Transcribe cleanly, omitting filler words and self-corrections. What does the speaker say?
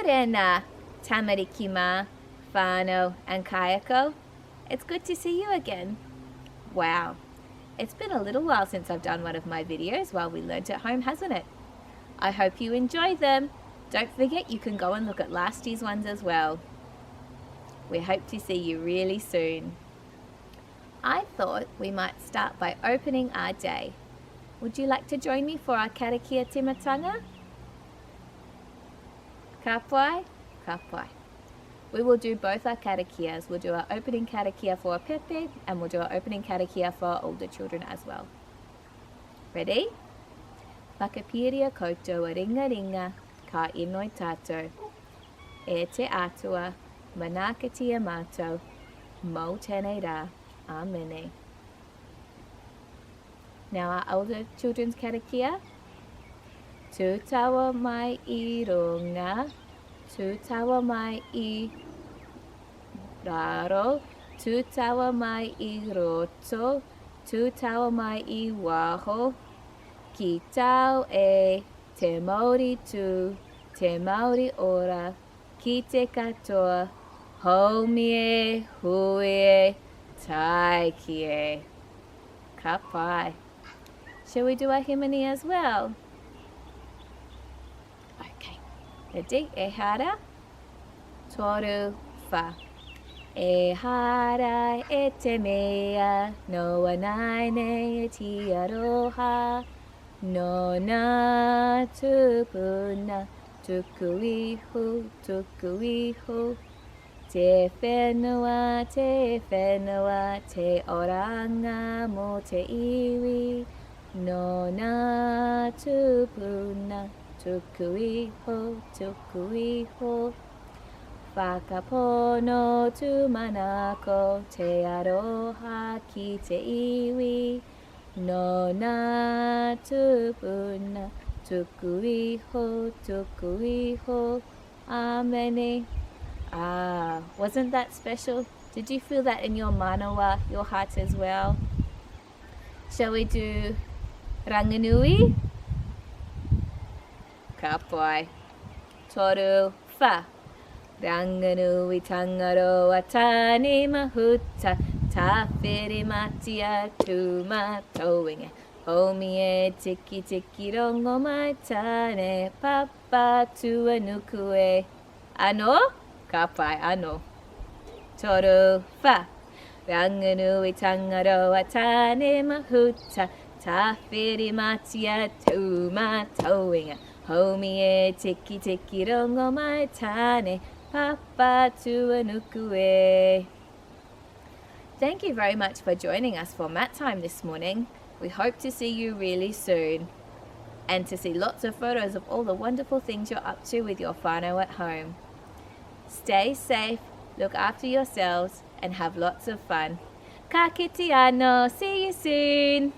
Morena, tamariki mā, whānau and kaiako. It's good to see you again. Wow, it's been a little while since I've done one of my videos while we learnt at home, hasn't it? I hope you enjoy them. Don't forget you can go and look at last year's ones as well. We hope to see you really soon. I thought we might start by opening our day. Would you like to join me for our karakia timatanga? Ka pai? Ka pai. We will do both our karakias. We'll do our opening karakia for pepe and we'll do our opening karakia for our older children as well. Ready? Whakapiria koutou a ringa ringa, ka inoi tātou. E te Atua, manaakitia mātou, mō tēnei rā. Amene. Now our older children's karakia. Tū tawa mai i runga, tū tawa mai i raro, tū tawa mai i roto, tū tawa mai i waho, ki tau e te mauri tū, te mauri ora, ki te katoa, haumi e, hui e, taiki e. Ka pai. Shall we do our himini as well? Okay. Ready? Ehara. Toru. Wha. Ehara e te mea, no anai nei e te aroha, no nā tūpuna, tuku iho, tuku iho, Te whenua, te whenua, te oranga mō te iwi, nō nā tūpuna, tuku iho, tuku iho. Whakapono tūmanako, te aroha ki te iwi, nō nā tūpuna, tuku iho, tuku iho. Amene. Ah, wasn't that special? Did you feel that in your manawa, your heart as well? Shall we do Ranginui? Ka pai. Toru, wha. Ranginui tangaroa tāne mahuta, tāwhiri matia tūma tauinga. Homi e tiki tiki rongo mai tāne, Papatūānuku e. Anō? Ka pai, anō. Toru, wha. Ranginui Tangaroa Tāne Mahuta Tāwhirimātea Tūmatauenga Haumi e tiki tiki rongo mai Tāne Papatūānuku e. Thank you very much for joining us for mat time this morning. We hope to see you really soon and to see lots of photos of all the wonderful things you're up to with your whānau at home. Stay safe, look after yourselves, and have lots of fun. Ka kite anō, see you soon!